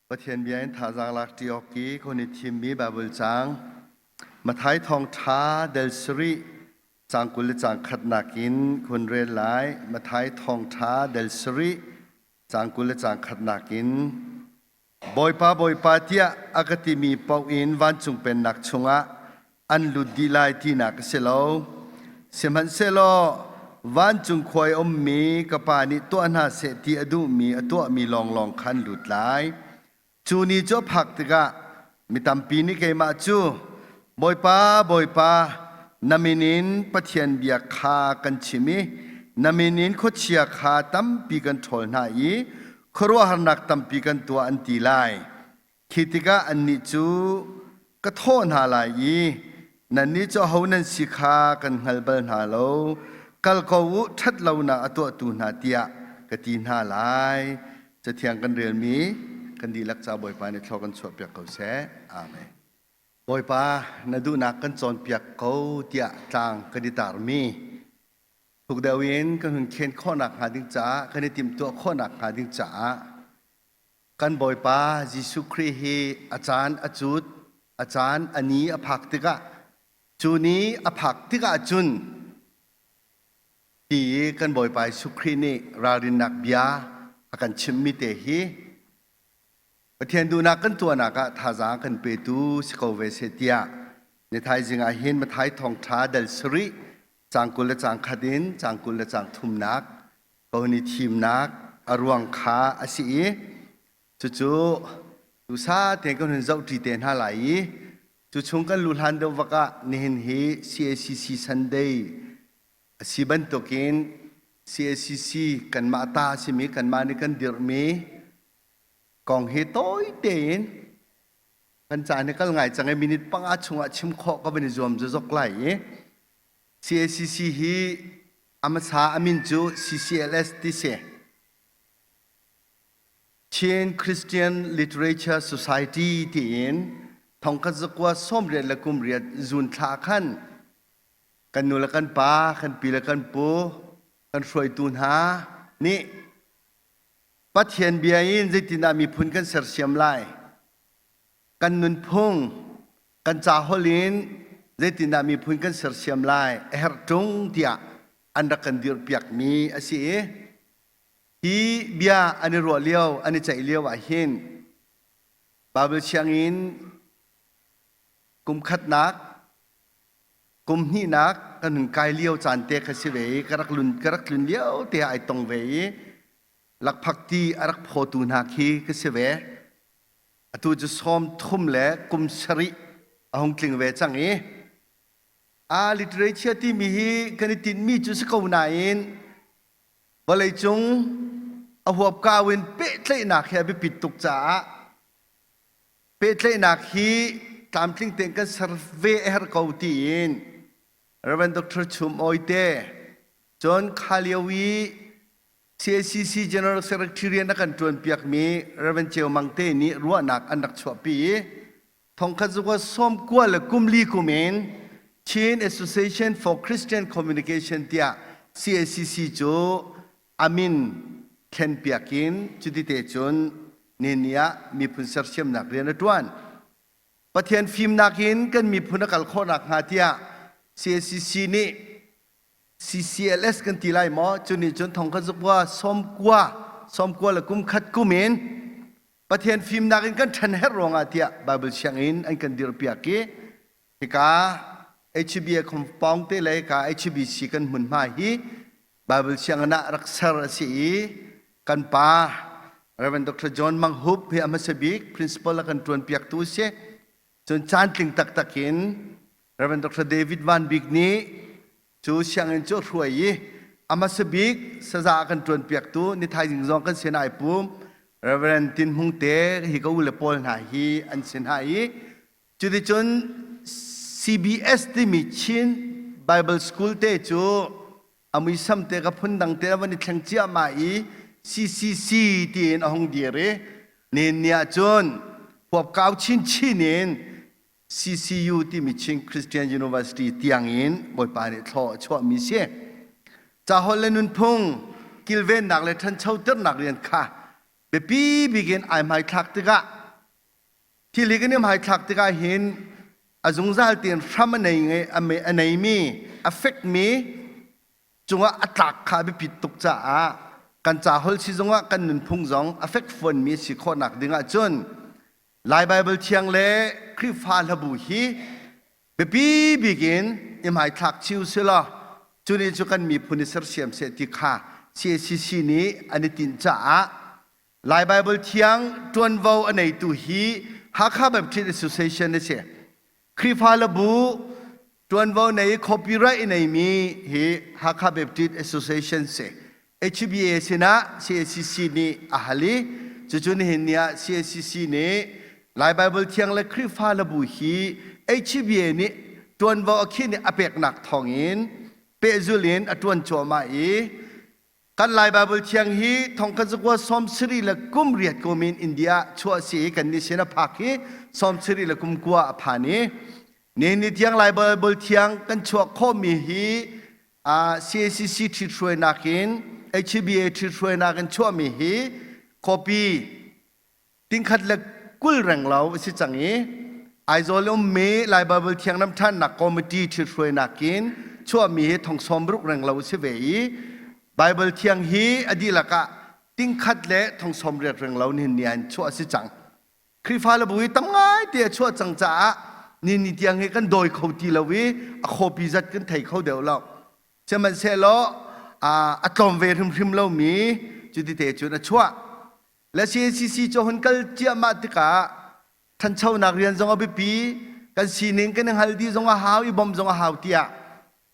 Pathian bia in thazaang lak ṭi awk i ka hun i thimmi Baibal caang Matthai thawngṭha del sarih caang 20 le caang khatnak in ka hun rel lai. Matthai thawngṭha del sarih caang 20 le caang khatnak in Bawipa, Bawipa tiah a ka timi paoh in vancung pennak chungah an lut dih lai tinak a si lo. Sihmanhsehlaw vancung khua i ummi ka Pa nih tuah hna seh ti a duhmi a tuahmi lawnglawng kha an lut lai. Cu ni cu a phak tikah mi tampi nih keimah cu, Bawipa, Bawipa, na min in Pathian bia kha kan chim i na min in khuachia kha tampi kan ṭhawl hna i khuaruahharnak tampi kan tuah an ti lai. Khi tikah annih cu ka thawh hna lai i nannih cu aho nan si kha kan hngal bal hna lo. Kal ko u, ṭhat lonak a tuahtu hna tiah ka ti hna lai. Cathiang kan relmi kan dihlak ca Bawipa nih thlua kan chuahpiak ko seh. Amen. Bawipa, na duhnak kan cawnpiak ko tiah tlang kan i tarmi thuk deuh in kan hun khen khawhnak hnga ding caah kan i timhtuah khawhnak hnga ding caah Kan Bawipa Jesuh Khrih hi a caan a cut, a caan a ni a phak tikah cu ni a phak tikah cun ti i kan Bawipa Jesuh Khrih nih ralrinnak bia a kan chimhmi te hi Pathian duhnak kan tuahnak ah thazaang kan petu si ko ve seh tiah ni thaizing ah hin Matthai thawngṭha dal sarih caang 20 le caang khat in caang 20 le caang thumnak ko ni thimnak a ruang kha a si i cucu tusa tein kan hun zohṭi te hna lai i cu chung kan luh hlan deuh vak ah nihin hi CACC Sunday a si bantukin CACC kanmah ta a simi kanmah nih kan dirhmi kong hi tawi tein kan caan hi kal ngai cang i minute panga chungah chim khawh ka van i zuam zozok lai i CACC hi a hmasa a min cu CCLS ti si. Chin Christian Literature Society tiin thongkhat zakua sawmriat le kumriat zun thla khan kan nu le kan pa, kan pi le kan pu, kan hruaitu hna nih Pathian bia in zeitindah miphun kan sersiam lai, kan nunphung, kan ca holh in zeitindah miphun kan sersiam lai a herh ṭung tiah an rak kan dirhpiakmi a si i hi bia an i ruah lio an i ceih lio ah hin Baibal sianginn kum khatnak kum hnihnak kan hun kai lio caan te kha si ve i ka rak lun ka rak tlun lio te ah ai tong ve i lakphakti a rak phawtu hna khi ka si ve. Atu cu sawm thum le kum sarih a hung tling ve cang i a literature timi hi kan i tinhmi cu si ko nain vawleicung a huapkau in pehtlaihnak hi a biapit tuk caah pehtlaihnak hi tlamtling tein kan ser ve a herh ko tiin Reverend Dr. Chum Awi te cun kha lio i CACC General Secretary na kan ṭuanpiakmi Rev. Ceu Mang Te nih ruahnak an rak chuahpi i thongkhat zukua sawmkua le kum li kum in Chin Association for Christian Communication tiah CACC cu a min thlenpiak in cutite cun nini ah miphun sersiamnak rian a ṭuan. Pathian fimnak in kan miphun a kal khawh nakhnga tiah CACC nih CCLS kan ti lai maw? Cu nih cun thong khat zukua sawmkua sawmkua le kum khat kum in Pathian fimnak in kan ṭhen herh ruangah tiah Bible sianginn an kan dirhpiak i hika HBA compound te le hika HBC kan hmunhma hi Bible sianginn ah rak ser a si i kan pa Reverend Dr. John Mang Hup hi a hmasa bik principal a kan ṭuanpiaktu a si. Cun caantling taktak in Rev. Dr. David Van Bik nih cu sianginn cu a hruai i a hmasa bik saza a kan ṭuanpiaktu ni thaizing zong kan sin ai pum Rev. Tin Hmung te hi ka u le pawl hna hi an si hna i cuticun CBS timi Chin Bible School te cu a muisam te ka phundang te a van i thleng ciahmah i CCC tiin a hung dir i nin ni ah cun huapkau chinchin in CCU timi Chin Christian University tiang in Bawipa nih thlaw a chuahmi si. Caholh le nunphung kilvennak le ṭhanchoternak rian kha biapi bik in ai hmaithlak tikah. Thil hi kan i hmaithlak tikah hin a zungzal tein hram a nei a neimi a fekmi cungah a tlak kha a biapit tuk caah kan ca holh si zongah kan nunphung zong a fekfuanmi a si khawhnak ding ahcun Lai Baibal Thiang le Khrihfa hlabu hi biapi bik in i hmaithlak chih u silaw cu nih cu kan miphun i sersiam seh ti kha CACC nih an i tinh caah Lai Baibal Thiang ṭuanvo a neitu hi Hakha Baptist Association a si. Khrihfa le bu ṭuanvo nei i copyright i neimi hi Hakha Baptist Association si. HBA sinah CACC nih a hal i cucu nihin ni ah CACC nih Lai Baibal Thiang le Khrihfa le bu hi HBA nih ṭuanvo a khin i a peknak thawngin pehzul in a ṭuan cuahmah i Kan Lai Baibal Thiang hi thongkhat zakua 78 le kum riat kum in India chuah si i kan nih sin a phak hi 73 le kum kua a phan i nihin ni tiang Lai Baibal Thiang kan chuah khawhmi hi CACC ṭhithruainak in HBA ṭhithruainak in chuahmi hi copy tingkhat le 20 renglo a si cang i Aizawl ummi Lai Baibal Thiang Ramṭhannak Committee ṭhithruainak in chuahmi hi thong 60 renglo a si ve i Baibal Thiang hi a dihlak ah tingkhat le thong 80 renglo nihin ni ah chuah a si cang. Khrihfa le bu hi tam ngai te a chuah cang caah ni ni tiang hi kan dawi kho ti lo i a khawpi zat kan thei kho deuh lo. Sihmanhsehlaw a tlawm ve hrimhrim lomi cuti te cun a chuah. Le CACC cu hun kal ciahmah tikah thanchonak rian zong a biapi, kan sining kan i hngal dih zong a hau i bawmh zong a hau tiah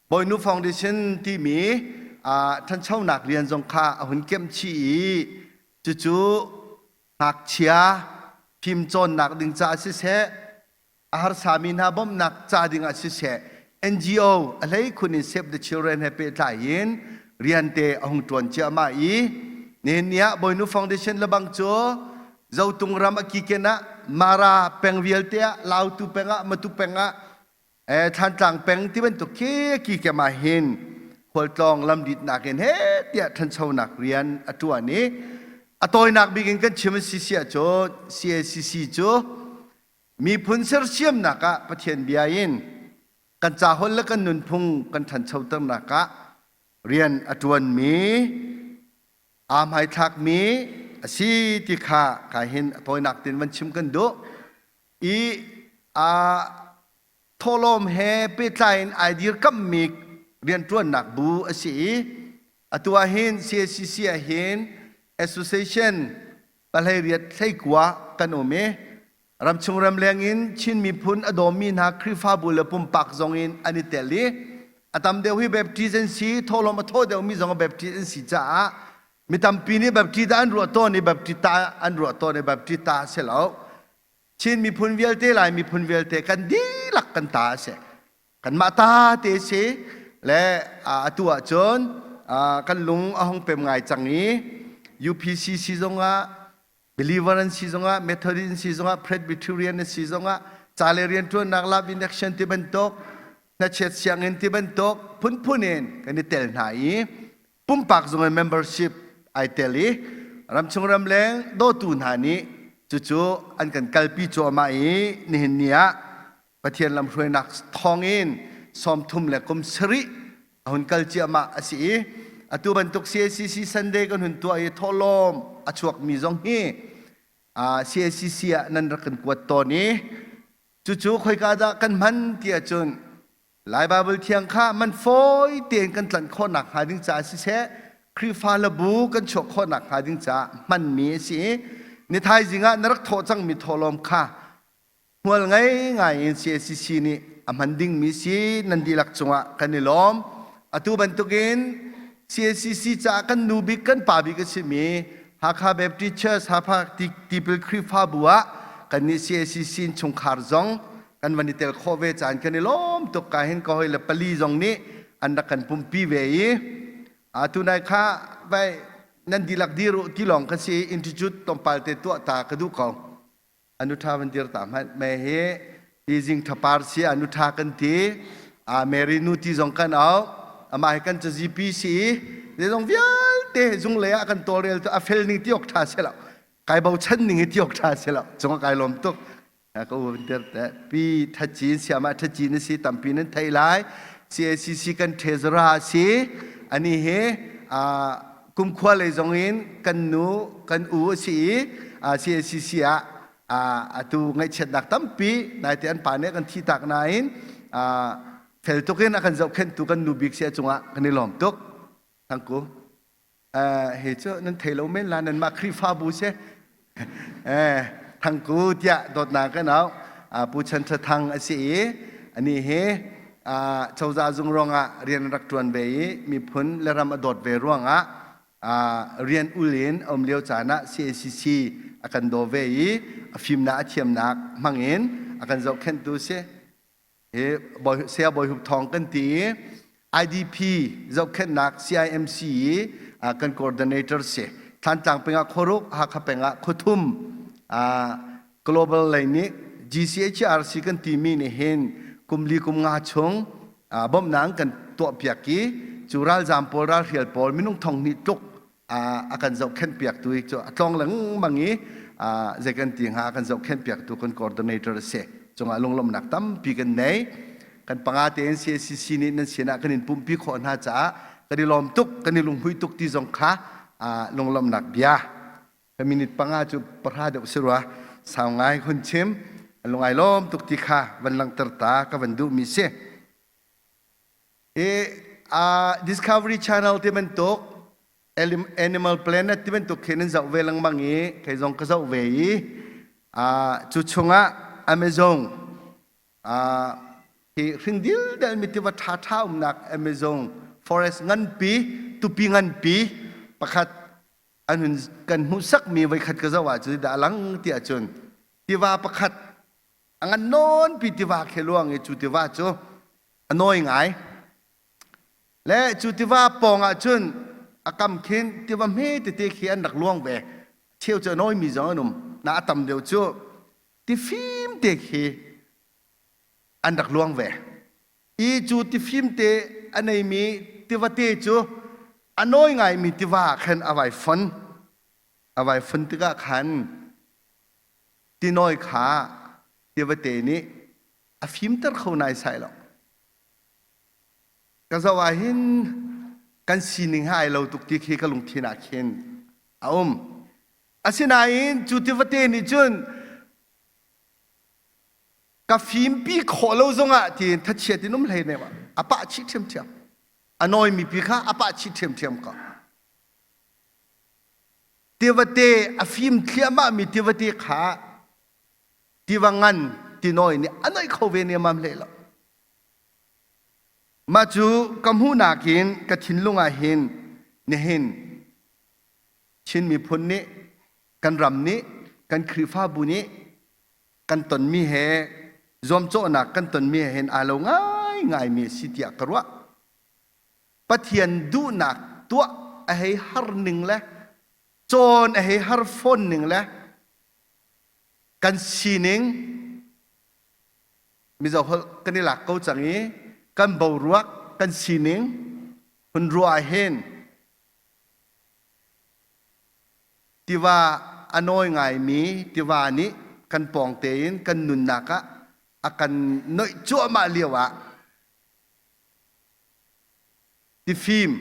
Bawinu Foundation timi thanchonak rian zong kha a hun kemh chih i cucu ngakchia fimcawnnak ding caah siseh a harsami hna bawmhnak ca dingah siseh NGO a hleikhun in Save the Children he pehtlai in riante a hung ṭuan ciahmah i nihin ni ah Bawinu Foundation lebang cu Zotung ram a kiken ah Mara peng vialte ah Lautu peng ah Matu peng ah Thlantlang peng ti bantuk khi kikem ah hin khualtlawng lamritnak in he tiah ṭhanchonak rian a ṭuan i a tawinak bik in kan chim a si si ahcun CACC cu Miphun sersiamnak ah Pathian bia in kan caholh le kan nunphung kan ṭhanchoternak ah rian a ṭuanmi, aa hmaithlakmi a si ti kha ka hin a tawinak tein van chim kan duh. I aa thawhlawm he pehtlai in ai dirkamhmi rianṭuannak bu a si i atu ah hin CACC ah hin association pahleiriat hleikua kan um i ramchung ramleng in Chin miphun a dawmi hna Khrihfabu le pumpak zong in an i tel i a tam deuh hi Baptist an si thawhlawm a thaw deuhmi zong Baptist an si caah mi tampi nih Baptist an ruah tawn i Baptist ta an ruah tawn i Baptist ta a si lo Chin miphun vialte Lai miphun vialte kan dihlak kan ta a si kanmah ta te si le atu ahcun kan lung a hung pem ngai cang i UPCC zongah believer an si zongah Methodist an si zongah Presbyterian an si zongah ca le rianṭuannak lab in action ti bantuk hnachet sianginn ti bantuk phunphun in kan i tel hna i pumpak zong in membership ai tel i ramchung ramleng dawtu hna nih cucu an kan kalpi cuahmah i nihin ni ah Pathian lamhruainak thawngin 33 le kum sarih a hun kal ciahmah a si i atu bantuk CACC Sunday kan hun tuah i thawhlawm a chuakmi zong hi CACC ah nan rak kan kuat tawn i cucu khoika dah kan hman ti ahcun Lai Baibal Thiang kha man fawi tein kan tlanh khawhnak hnga ding caah siseh Khrihfa labu kan chuah khawhnak hnga ding caah hmanmi a si i ni thaizing ah na rak thawh cangmi thawhlawm kha Hmual ngei ngai in CACC nih a hman dingmi si nan dihlak cungah kan i lawm. Atu bantukin CACC caah kan nu bik kan pa bik a simi Hakha Baptist Church Hakha Tipil Khrihfabu ah kannih CACC in chungkhar zong kan van i tel khawh ve caan kan i lawm tuk ka hin ka hoi le pali zong nih an rak kan pumpi ve i atu nai kha vai nan dihlak dir u ti lawng kan si institute tlawmpal te tuah ta ka duh ko. Anu ṭha van dir ta hmanh. Me hi hi zing ṭhapar si anu ṭha kan ti. A Mary nu ti zong kan au. Amah hi kan cazi pi si i zeizong vialte zung lei ah kan tawlrel tu a fel ning ti awk ṭha si lo. Kai bochan ning hi ti awk ṭha si lo. Cung ah kai lawm tuk. Ka u te pi Thacin siama Thacin a si tampi nan thei lai. CACC kan treasurer a si. Ani hi kumkhua lei zong in kan nu kan u a si i CACC ah atu ngaihchiatnak tampi naite an pa nih kan thi tak nain fel tuk in a kan zohkhenhtu kan nu bik si a cungah kan i lawm tuk. Thangku. Hi cu nan thei lo men la nanmah Khrihfabu si. Thangku tiah dawtnak kan au. Pu Chan Tha Thang a si i ani hi cozah zung ruangah rian rak ṭuan ve i miphun le ram a dawt ve ruangah rian ul in a um lio caan ah CACC a kan daw ve i a fimnak a thiamnak hmang in a kan zohkhenhtu si. Hi Saya Bawi Hup Thawng kan ti i IDP zohkhenhnak CIMC i kan coordinator si. Thlantlang peng ah khuaruk, Hakha peng ah khuathum global lei nih GCHRC kan timi nih hin kum li kum nga chung bawmhnak kan tuahpiak i cu ralzaam pawl ralhrial pawl minung thong hnih tluk a kan zohkhenh piaktu cu a tlong lengmang i zei kan ti hnga a kan zohkhenh piaktu kan coordinator a si cungah lunglawmhnak tampi kan nei kan panga tein CACC nih nan sinah kan in pumpi khawh hna caah kan i lawm tuk kan i lunghmuih tuk ti zong kha lunglawmhnak bia ka minute panga cu pahra deuh si rua sau ngai hun chim lungai lawm tuk ti kha van langhter ta ka van duhmi si I Discovery Channel ti bantuk Animal Planet ti bantuk khi nan zoh ve lengmang i kei zong ka zoh ve i cu chungah Amazon hi hring dildel mi tiva ṭha ṭha umnak Amazon forest nganpi tupi nganpi pakhat an hun kan hmuhsakmi voikhat ka zoh ahcun dah a lang ti ahcun tiva pakhat a ngan nawnpi tiva khi luang i cu tiva cu a nawi ngai le cu tiva pawng ah cun a kam khin tiva hme tete khi an rak luang ve cheu cu a nawimi zong an um na a tam deuh cu tifim te khi an rak luang ve i cu tifim te a neimi tivate cu a nawi ngaimi tiva ah khan a vai fon a vai fon tikah khan tinawi kha tivate nih a fimter kho naisai lo. Ka zoh ah hin kan sining he ai lo tuk ti khi ka lungthin ah khin a um. Asinain cu tivate nih cun ka fimpi khawh lo zongah tiin thachiat in um hlei ne a pah chih ṭhiamṭhiam. A nawimi pi kha a pah chih ṭhiamṭhiam ko. Tivate a fim thliahmahmi tivate kha tiva ngan tinawi nih a noih kho ve nemmam hlei lo. Mah cu ka hmuhnak in ka thinlung ah hin nihin Chin miphun nih kan ram nih kan Khrihfabu nih kan tonmi he zuamcawhnak kan tonmi he hin aa lo ngaingaimi a si tiah ka ruah. Pathian duhnak tuah a hei har ning le cawn a hei har fawn ning le kan sining Mizo holh kan i lak ko cang i kan boruak kan sining hun ruah ah hin tiva a nawi ngaimi tiva nih kan pawng tein kan nunnak ah a kan noih cuahmah lio ah tifim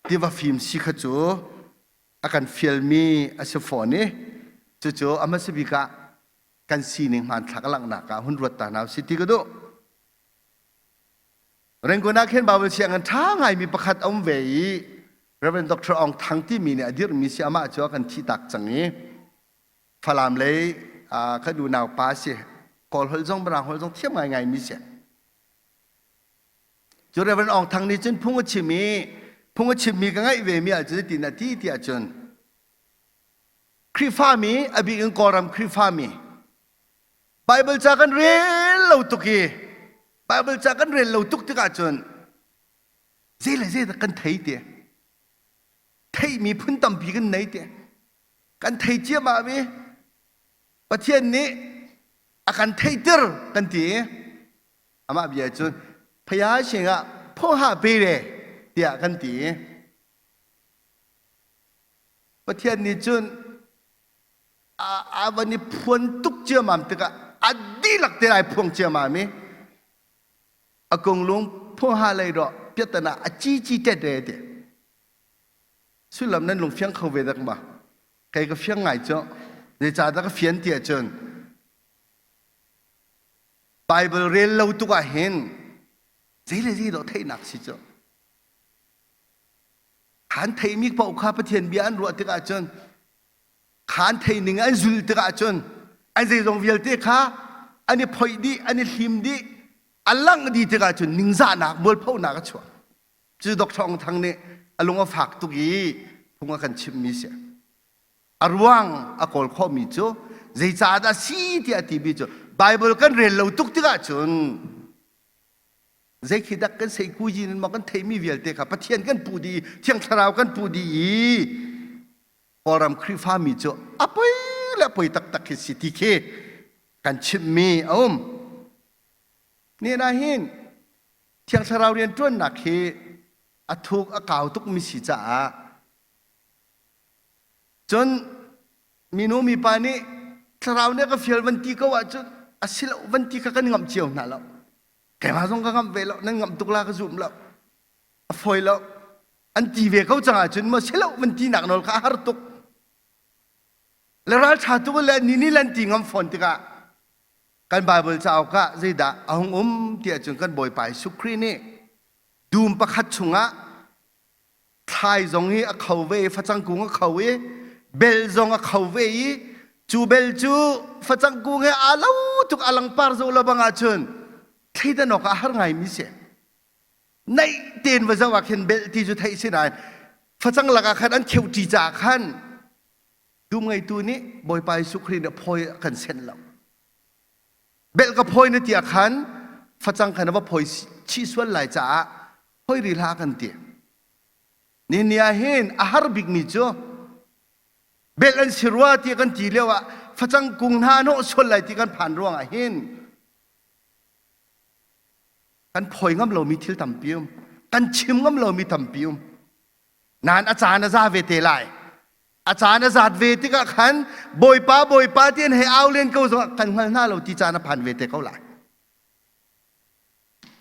tiva fim si kha cu a kan fialmi a si fawn i cucu a hmasa bik ah kan sining hmanthlak a langhnak ah hun ruat ta hna usih ti ka duh. Rangoon ah khin Bible sianginn ṭha ngaimi pakhat a um ve i Reverend Dr. Aung Thang timi nih a dirhmi si amah cu a kan thihtak cang i Falam lei kan unau pa si Kawl holh zong Mirang holh zong thiam ngaingaimi si. Cu Reverend Aung Thang nih cun phung a chim i phung a chimmi ka ngaih ve mi ahcun tin a ti ti ahcun Khrihfami a bik in Kawlram Khrihfami Bible ca kan rel lo tuk i Bible ca kan rel lo tuk tikah cun zei le zei dah kan thei ti theihmi phun tampi kan nei ti kan thei ciammam i Pathian nih a kan theihter kan ti i amah bia cun phaya singah phoha pe re tiah kan ti i Pathian nih cun a van i phuan tuk ciammam tikah a dihlak te ai phuang ciamam i a kunglung phungha lei rawh piatana a ci ci tet re ti sullam nan lung fiang kho ve dak ma kei ka fiang ngai cu zeicahdah ka fian ti ahcun Bible rel lo tuk ah hin zei le zei dawh theihnak si cu khan theimi paoh kha Pathian bia an ruah tikah cun khan thei ning an zulh tikah cun an zeizong vialte kha an i phoih dih an i hlim dih a langh dih tikah cun ningzahnak mualphonak a chuak cu Dr. Aung Thang nih a lung a fak tuk i phung a kan chimhmi si a ruang a kawl khawhmi cu zeicahdah si tiah a timi cu Bible kan rel lo tuk tikah cun zei khi dak kan sei kuyin in maw kan theihmi vialte kha Pathian kan puh dih i Thiang Thlarau kan puh dih i Kawlram Khrihfami cu a poi le poi taktak khi si ti khi kan chimhmi a um. Nihin ah hin Thiang Thlarau rianṭuannak hi a thuk a kau tukmi si caah cun minu mipa nih thlarau nih ka fial van ti ko ahcun a si lo van ti kha kan ngamh cio hna lo. Keimah zong ka ngamh ve lo, nan ngamh tuk la ka zum lo. A fawi lo. An ti ve ko cang ahcun maw si lo van ti nak nawl kha a har tuk. Le ralṭha tuk le ni ni lan ti ngam fawn tikah kan Bible cauk ah zeidah a hung um ti ahcun kan Bawipa Jesuh Khrih nih dum pakhat chungah thlai zong hi a kho ve i facang kung a kho i bel zong a kho ve i cu bel cu facang kung he aa lo tuk a langpar zo lo bang ahcun thleidan awk ah a har ngaimi si. Naih tein va zoh ah khin bel ti cu theih si nain facang lakah khan an kheuh ṭi caah khan dum ngeitu nih Bawipa Jesuh Khrih nih phawi a kan senh lo. Belh ka phawi na ti ah khan facang khan a va phawi chih sual lai caah phawi rih hlah kan ti. Nihin ni ah hin a har bikmi cu belh an si rua ti kan ti lio ah facang kung hna hnawh sual lai ti kan phan ruangah hin kan phawi ngam lomi thil tampi um kan chim ngam lomi tampi um nain a caan a za ve te lai a caan a zat ve tikah khan bawipa bawipa ti an hei au len ko zongah kan hngal hna lo ti caan a phan ve te ko lai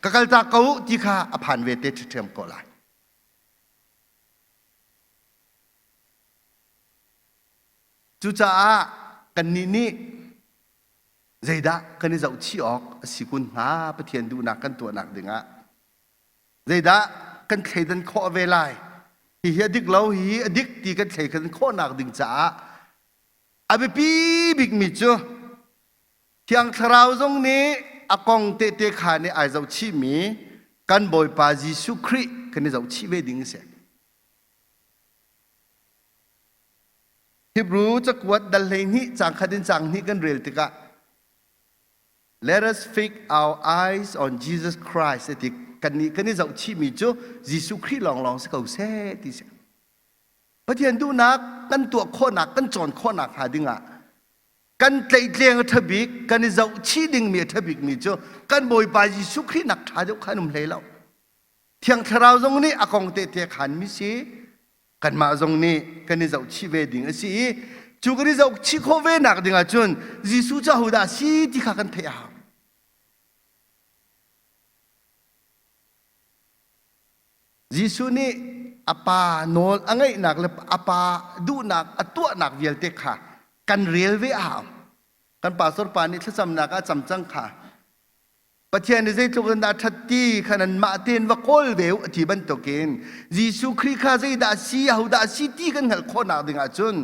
ka kaltak ko ti kha a phan ve te ṭhiam ko lai cucaah kannih nih zeidah kan i zohchih awk a si kun hnga Pathian duhnak kan tuahnak dingah zeidah kan thleidan khawh ve lai hihi a dik lo hihi a dik ti kan thleidan khawhnak ding caah a biapi bikmi cu Thiang Thlarau zong nih a kong tehte kha nih ai zohchihmi kan Bawipa Jesuh Khrih kan i zohchih ve ding a si. Hebrew cakuat dal 12 caang khat in caang hnih kan rel tikah Let us fix our eyes on Jesus Christ ti kan nih kan i zohchihmi cu Jesuh Khrih lawnglawng si ko seh ti si. Pathian duhnak kan tuah khawhnak kan cawn khawhnak hnga dingah kan tlaihtleng a ṭha bik kan i zohchih dingmi a ṭha bikmi cu kan Bawipa Jesuh Khrih nak ṭha deuh khan um hlei lo. Thiang Thlarau zong nih a kong tehte khanmi si kanmah zong nih kan i zohchih ve ding a si i cu kan i zohchih khawh ve nak ding ahcun Jesuh cu ahodah a si ti kha kan theih a hau. Jesuh nih a pa nawl a ngaihnak le a pa duhnak a tuahnak vialte kha kan rel ve a hau. Kan pastor pa nih thlacamnak ah cam cang kha. Pathian nih zeitluk in dah ṭhat ti kha nanmah tein va kawl ve u a ti bantukin Jesuh Khrih kha zeidah a si, ahodah a si ti kan hngalh khawhnak ding ahcun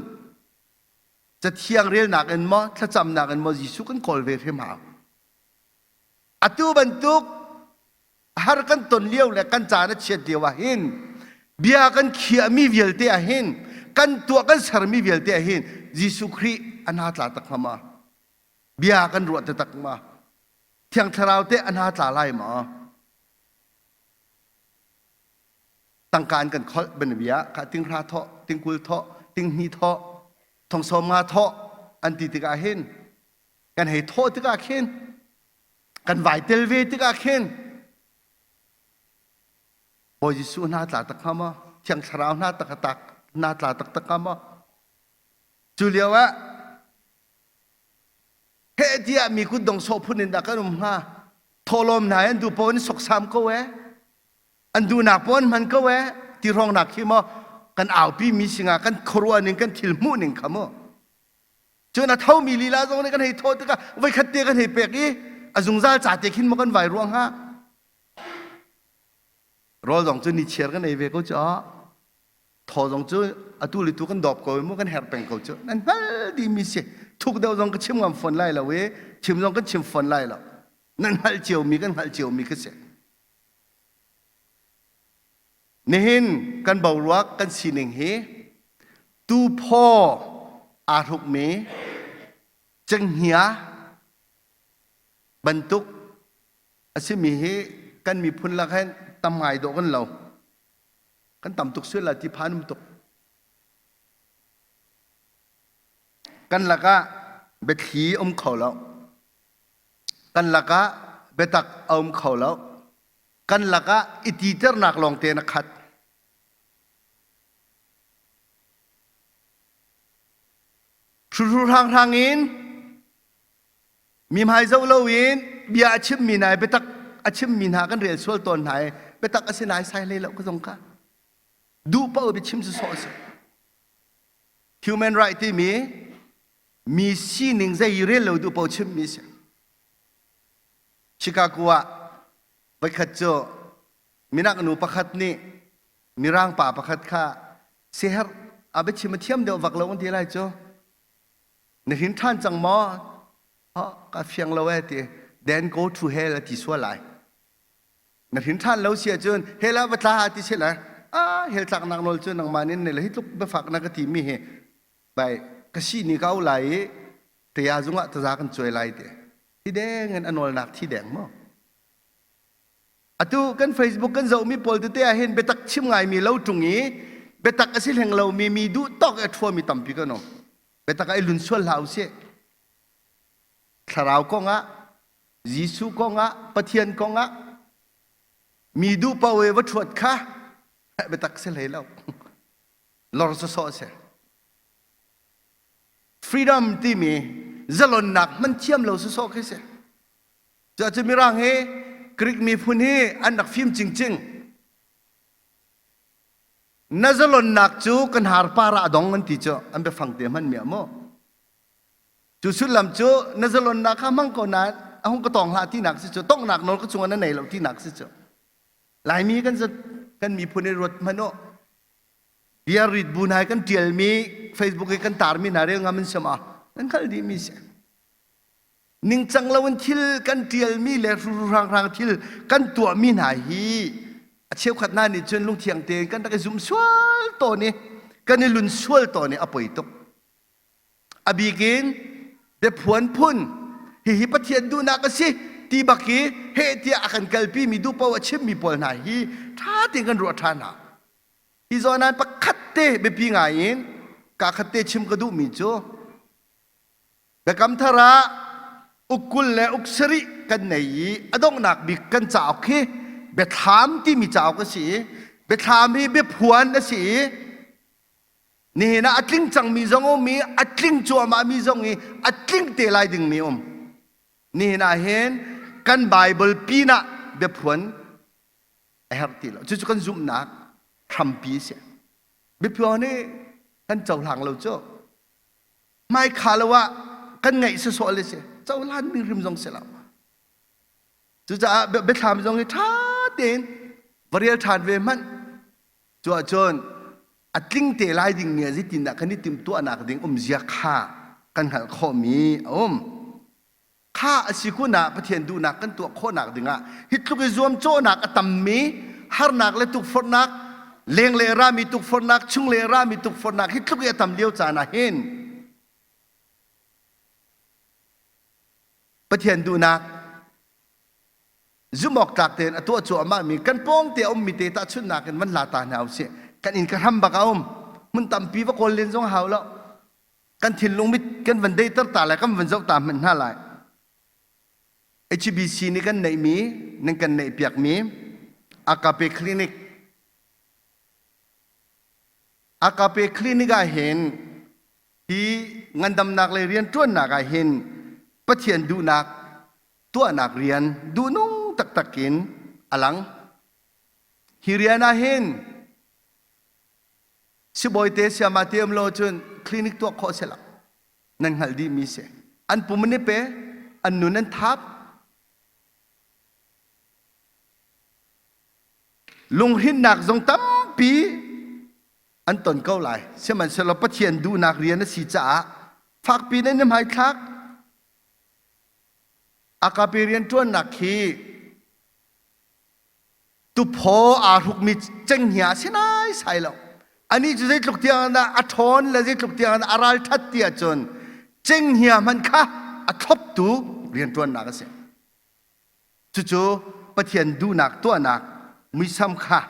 Cathiang relnak in maw thlacamnak in maw Jesuh kan kawl ve hrim hau. Atu bantuk har kan ton lio le kan caan a chiat lio ah hin bia kan khiahmi vialte ah hin kan tuah kan sermi vialte ah hin Jesuh Khrih a hna tla tak hnga ma bia kan ruah taktak ma Thiang Thlarau te a hna tla lai ma tangka an kan kholh banbia kha tinghra thawh tingkul thawh tinghni thawh thongsawm nga thawh an ti tikah hin kan hei thawh tikah khin kan vai tel ve tikah khin Bawi Jesuh hna tla tak hnga maw Thiang Thlarau hna tak tak hna tla taktak hnga maw cu lio ah he tiah mi kutdong sawh phun in dah kan um hnga? Thawhlawm hna an duh paoh in soksam ko ee. An duhnak paoh an hman ko ee. Ti hrawngnak khi maw kan aupi mi singa kan khuaruah ning kan thil hmuh ning kha mu. Cun a thomi lila zong nih kan hei thawh tikah voikhat te kan hei pek i a zungzal ca te khin maw kan vai ruang hnga? Rawl zong cu ni chiar kan ei ve ko cu thaw zong cu atu le tu kan dawp ko mu kan herh peng ko cu nan hngal dimi si thuk deuh zong ka chim ngam fawn lai lo i chim zong kan chim fawn lai lo nan hngalh ciomi kan hngalh ciomi khi si nihin kan boruak kan sining hi tuphaw aa hrukmi cenghngia bantuk a simi hi kan miphun lak hin tam ngai dawh kan lo Kan tam tuk sual la ti phan um tuk. Kan lakah biathli um kho lo. Kan lakah biatak a um kho lo. Kan lakah i titernak lawngte na khat. Hruhru hranghrang in Mi hmai zoh loin bia a chimmi hna i biatak a chimmi hna kan rel sual tawn hna i biatak a si nai sai hlei lo ka zong ka duh paoh biachim cu sawh a si. Human right timi mi sining zei i rel lo duh paoh chimmi si. Chicago ah voikhat cu minak nu pakhat nih mirang pa pakhat kha siherh a biachim a thiam deuh vak lo an ti lai cu Na hin ṭhan cang maw? Ha, ka fiang lo eh ti. Then go to hell a ti sual lai. Na hin ṭhan lo si ahcun hell ah va tla ti si lai. Ah, hell tlaknak nawl cu nangmah nin ne le hi tluk biafak na ka ti mi hi bai ka si ni ka au lai i taya zungah taza kan cuai lai ti. Thi deng in a nawlnak thi deng maw? Atu kan Facebook kan zohmi pawl tete ah hin biatak chim ngaimi lo ṭung i biatak a si hleng lomi mi duh tawk i a ṭhuami tampi kan um. Biatak ah i lun sual hlah usih. Thlarau kongah, Jesuh kongah, Pathian kongah mi duh paoh i va ṭhuat kha biatak si hlei lo. Lor sawsawh a si. Freedom timi zalonnak hman thiam lo sawsawh khi si. Cuahcun Mirang hi Greek miphun hi an rak fim cingcing. Na zalonnak cu kan harpar ah a dong an ti cu an biafang te hman mi ah mu. Cu sullam cu na zalonnak kha hmang ko nain a hung ka tong hlah tinak si cu tonghnak nawl ka cungah na nei lo tinak si cu. Laimi kan kan miphun i ruat hmanh u. Bia rit bu hna kan tialmi Facebook i kan tarmi hna rel ngam in siam ah nan hngalh dihmi si. Ningcang loin thil kan ṭialmi le hrang thil kan tuahmi hna hi a cheukhat hna nih cun lungthiang tein kan rak i zum sual tawn i kan i lun sual tawn i a poi tuk. A bik in biaphuan phun hihi Pathian duhnak a si ti bak i heh tiah a kan kalpi mi duh paoh a chimmi pawl hna hi ṭha tein kan ruah ṭhan hna. Hi zawn ah pakhat te biapi ngai in kaa khat te chim ka duhmi cu Biakam Thar ah uk 20 le uk sarih kan nei i a donghnak bik kan cauk hi Biathlam timi cauk a si i Biathlam hi biaphuan a si i nihin ah a tling cangmi zong um i a tling cuahmahmi zong i a tling te lai dingmi um. Nihin ah hin kan Bible pinah biaphuan a herh ti lo. Cucu kan zumhnak hrampi a si. Biaphuan hi kan cohlang lo cu. Hmaikha lo ah kan ngaih sawsawh le si cohlan mi hrim zong si lo cucaah biathlam zong hi ṭha tein va rel ṭhan ve hmanh cu ahcun a tling te lai ding mi zeitindah kan i timhtuahnak ding umzia kha kan hngalh khawhmi a um kha a si kun ah Pathian duhnak kan tuah khawhnak dingah hi tluk i zuamcawhnak a tammi harnak le tukforhnak lengle rami tukforhnak chungle rami tukforhnak hi tluk i a tam lio caan ah hin Pathian duhnak zumh awk tlak tein a tuah cuahmah mi kan pawng te a ummi te tahchunhnak in van la ta hna usih kan inn ka hram bak a um hmun tampi va kawl len zong hau lo kan thinlung mit kan van deiter ta lai kan van zoh ta hmanh hna lai HBC nih kan neihmi nan kan neih piakmi Agape Clinic Agape Clinic ah hin hi ngandamnak lei rianṭuannak ah hin Pathian duhnak tuahnak rian duhnung taktak in a lang. Hi rian ah hin sibawi te siama te um lo cun clinic tuah khawh si lo. Nan hngalh dihmi si. An pum an i pe, an nun an thap. Lunghrinnak zong tampi an ton ko lai. Sihmanhsehlaw Pathian duhnak rian a si caah fakpi in an i hmaithlak. Akape rianṭuannak hi tuphaw aa hrukmi cenghngia a si naisai lo. Anih cu zeitluk tiang dah a ṭhawn le zeitluk tiang dah a ralṭhat ti ahcun cenghngia hmanh kha a thloptu rianṭuannak a si. Cucu Pathian duhnak tuahnak muisam kha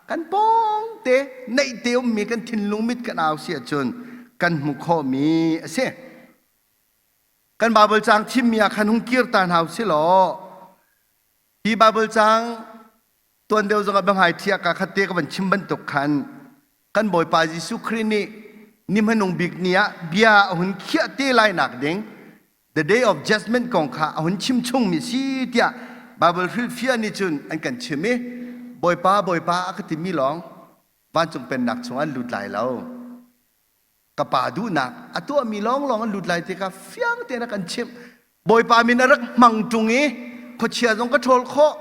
kan pawngte naihte ummi kan thinlung mit kan au si ahcun kan hmuh khawhmi a si. Kan Baibal caang thimmi ah khan hung kir ta hna u sih law hi Baibal caang tuan deuh zongah biahmai thiah ka khat te ka van chim bantuk khan kan Bawipa Jesuh Khrih nih ni hmanung bik ni ah bia a hun khiah te lai nak ding the day of judgment kong kha a hun chim chungmi si tiah Bible hrilhfiah nih cun an kan chim i Bawipa Bawipa a ka timi lawng vancung pennak chungah an lut lai lo. Ka pa duhnak a tuahmi lawnglawng an lut lai ti kha fiang tein a kan chimh. Bawipa min a rak hmang ṭung i khuachia zong ka ṭhawl khawh,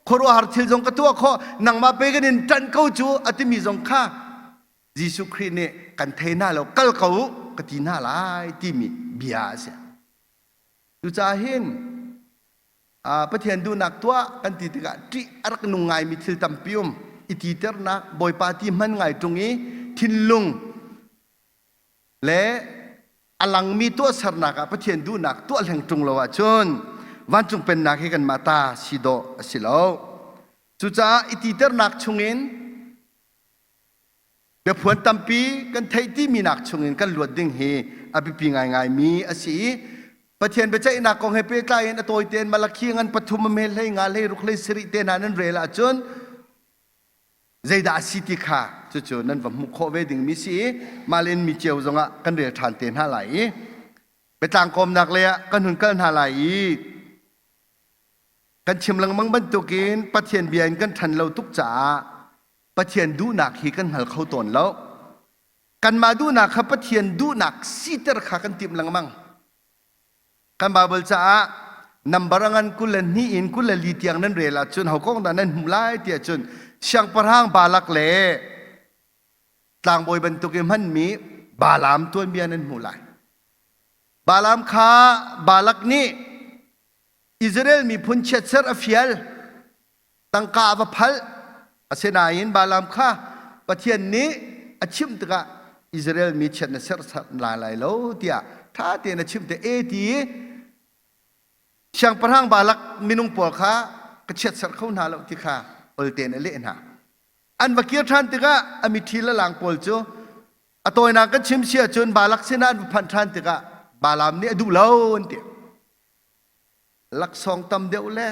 khuaruahhar thil zong ka tuah khawh, nangmah pe kan in ṭanh ko cu a timi zong kha Jesuh Khrih nih kan thei hna lo, kal ko u ka ti hna lai timi bia a si. Cucaah hin Pathian duhnak tuah kan ti tikah ṭih a rak nung ngaimi thil tampi um i titernak Bawipa ti hman ngai ṭung i thinlung le a langmi tuahsernak ah Pathian duhnak tuah hleng ṭung lo ahcun vancung pennak hi kanmah ta si dawh a si lo. Cucaah i titernak chungin Biaphuan tampi kan theih timi nak chungin kan luat ding hi a biapi ngaingaimi a si i Pathian biaceihnak kong he pehtlai in a tawi tein Malakhi ngan pathum a hme hlei nga hlei ruk hlei sarih te hna nan rel ahcun zeidah a si ti kha cucu nan va hmuh khawh ve dingmi si i mah le mi cio zongah kan rel ṭhan te hna lai i biatlang kawmnak lei ah kan hun kal hna lai i kan chim lengmang bantukin Pathian bia in kan ṭhan lo tuk caah Pathian duhnak hi kan hngal kho tawn lo. Kanmah duhnak kha Pathian duhnak siter kha kan timh lengmang. Kan Baibal caah nambar a ngan 22 in 24 tiang nan rel ahcun ho kong dah nan hmuh lai tiah cun siangpahrang Balak le tlangbawi bantuk i hmanmi Balaam tuanbia nan hmuh lai. Balaam kha Balak nih Israel miphun chiatser a fial. Tangka a va phalh. Asinain Balaam kha Pathian nih a chimh tikah Israel mi chiat na serh lai lai lo tiah ṭha tein a chimh te e ti i siangpahrang Balak minung pawl kha ka chiatserh kho hna lo ti kha ol tein a leh hna. An va kir ṭhan tikah a miṭhi lalang pawl cu a tawinak kan chim si ahcun Balak sinah an va phanh ṭhan tikah Balaam nih a duh lo an ti. Laksawng tam deuh le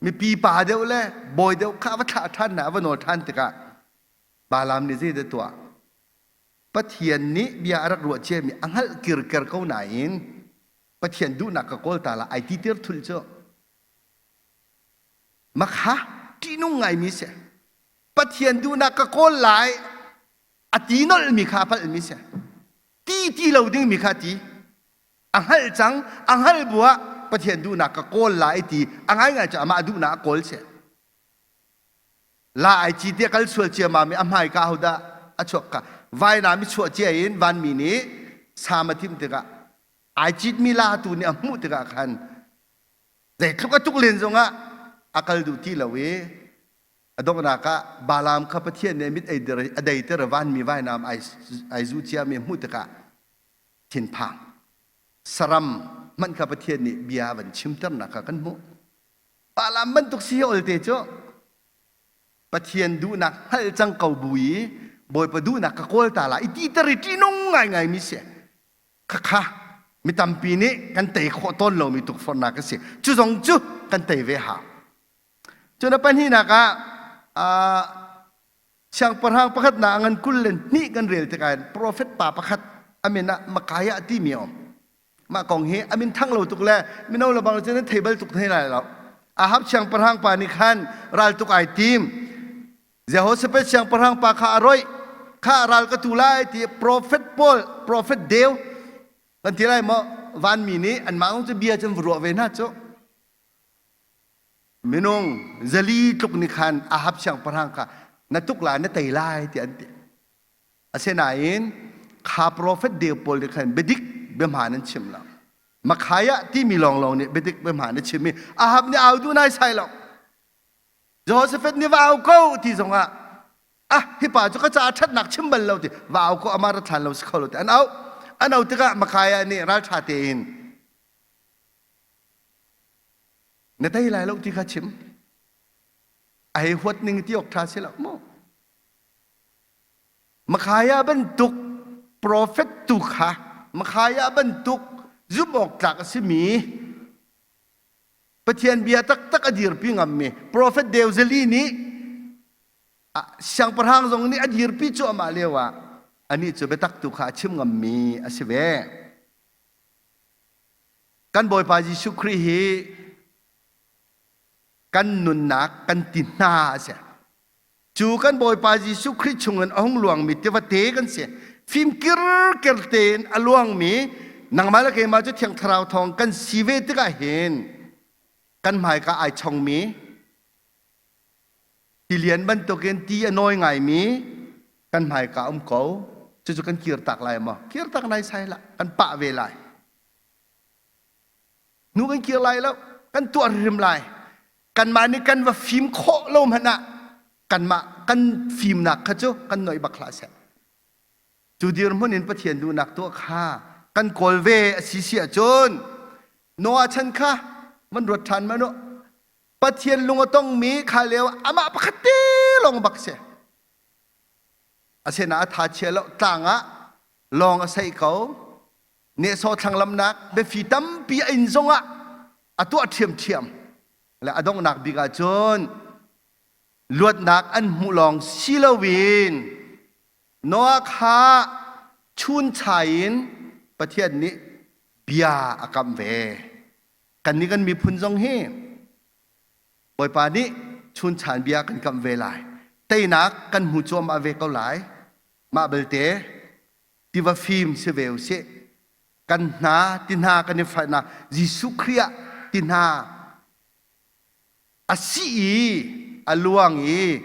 mipi pa deuh le bawi deuh kha a va thlah ṭhan hna a va nawl ṭhan tikah Balaam nih zeidah tuah? Pathian nih bia a rak ruah ciami a hngalh kirker ko nain Pathian duhnak ka kawl ta la ai ti tir thul cu. Makha ṭihnung ngaimi si. Pathian duhnak ka kawl lai a ti nolhmi kha a palhmi si. Ti ti lo dingmi kha ti. A hngalh cang, a hngalh bu ah Pathian duhnak ka kawl lai ti a ngaingai cu amah duhnak a kawl si. La ai ci tiah kal sual ciammam i a hmaika hodah a chuak ka vainam i chuah cia in vanmi nih sam a timh tikah ai citmi la tu nih a hmuh tikah khan zeitluk a tuk len zongah a kal duh ti lo i a donghnak ah Balaam kha Pathian nih mit a deiter vanmi vainam ai zu ciami a hmuh tikah thinphang saram hmanh kha Pathian nih bia a van chimternak kha kan hmuh. Balaam bantuk si hi olte cu Pathian duhnak hngalh cang ko bu i Bawipa duhnak ka kawl ta la i titer i ṭihnung ngaingai mi si. Khakha mi tampi nih kan tei khawh tawn lomi tukforhnak a si. Cu zong cu kan tei ve hau. Cun a pahnihnak ah Siangpahrang pakhatnak a ngan 22 kan rel tikah profet pa pakhat a min ah Makaiah timi a um. Mah kong hi a min thang lo tuk le mino le bang cu nan thei bal tuk thei lai lo. Ahab siangpahrang pa nih khan ral tuk ai tim. Jehoshaphat siangpahrang pa kha a roih. Kha ral ka tu lai ti profet pawl, profet deu kan ti lai maw vanmi nih anmah zong cu bia cu an va ruah ve hna cu. Minung zali tluk nih khan Ahab siangpahrang kha na tuk lai na tei lai ti an ti. Asinain kha profet deu pawl nih khan biadik biahmaan an chim lo. Makhaya timi lawnglawng nih biadik biahmaan a chim i Ahab nih au duh nai sai lo. Jehoshaphat nih va au ko ti zongah ah hi pa cu ka caah ṭhatnak chim bal lo ti va au ko amah ra ṭhan lo si kho lo ti an auh. An auh tikah Makhaya nih ralṭha tein na tei lai lo ti kha chim. A hei huat ning ti awk ṭha si lo mu. Makhaya bantuk profet tu kha Makhaya bantuk zumh awk tlak a simi Pathian bia taktak a dirpi ngammi profet Deuzali nih siangpahrang zong nih a dirpi cuahmah lio ah anih cu biatak tu kha a chim ngammi a si ve. Kan Bawipa Jesuh Khrih hi kan nunnak kan ti hna a si. Cu kan Bawipa Jesuh Khrih chungin a hung luangmi tivate kan si. Fim kirker tein a luangmi nangmah le keimah cu Thiang Thlarau thawng kan si ve tikah hin kan hmaika ai chongmi tilian bantukin ti a nawi ngaimi kan hmaika um ko. Cucu kan kirtak lai maw? Kirtak nai sai lah. Kan pah ve lai. Hnu kan kir lai lo. Kan tuah hrim lai. Kanmah nih kan va fim khawh lo hmanh ah kanmah kan fimnak kha cu kan noih bak hlah seh. Cu dirhmun in Pathian duhnak tuah kha kan kawl ve a si si ahcun Noah chan kha van ruat ṭhan man u. Pathian lung a tongmi kha lio amah pakhat te lawng bak si. Asinain a tha chia lo tlang ah lawng a saih ko. Nehsawh thlanglamnak biafi tampi a inn zongah a tuah ṭhiamṭhiam. Le a donghnak bik ahcun luatnak an hmuh lawng si loin Noah kha chunchai in Pathian nih bia a kamh ve. Kannih kan miphun zong hi Bawipa nih chunchan bia kan kamh ve lai. Teinak kan hmu cuahmah ve ko lai. Mah belte tiva fim si ve usih. Kan hna ti hna kan i fahnak Jesuh Khrih ah ti hna a si i a luang i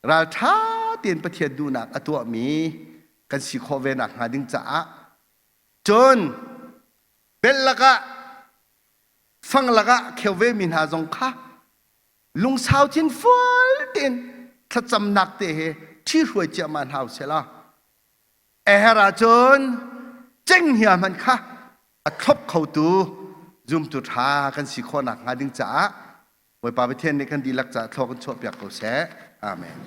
ralṭha tein Pathian duhnak a tuahmi kan si khawh ve nak hnga ding caah cun bel lakah fang lakah kheu ve mi hna zong kha lungsau thinfual tein thlacamnak te he ṭhihruai ciahmah hna usih law a herh ahcun cenghngia hmanh kha a thlop khotu zumtu ṭha kan si khawh nakhnga ding caah Bawipa Pathian nih kan dihlak caah thlaw kan chuahpiak ko seh. Amen.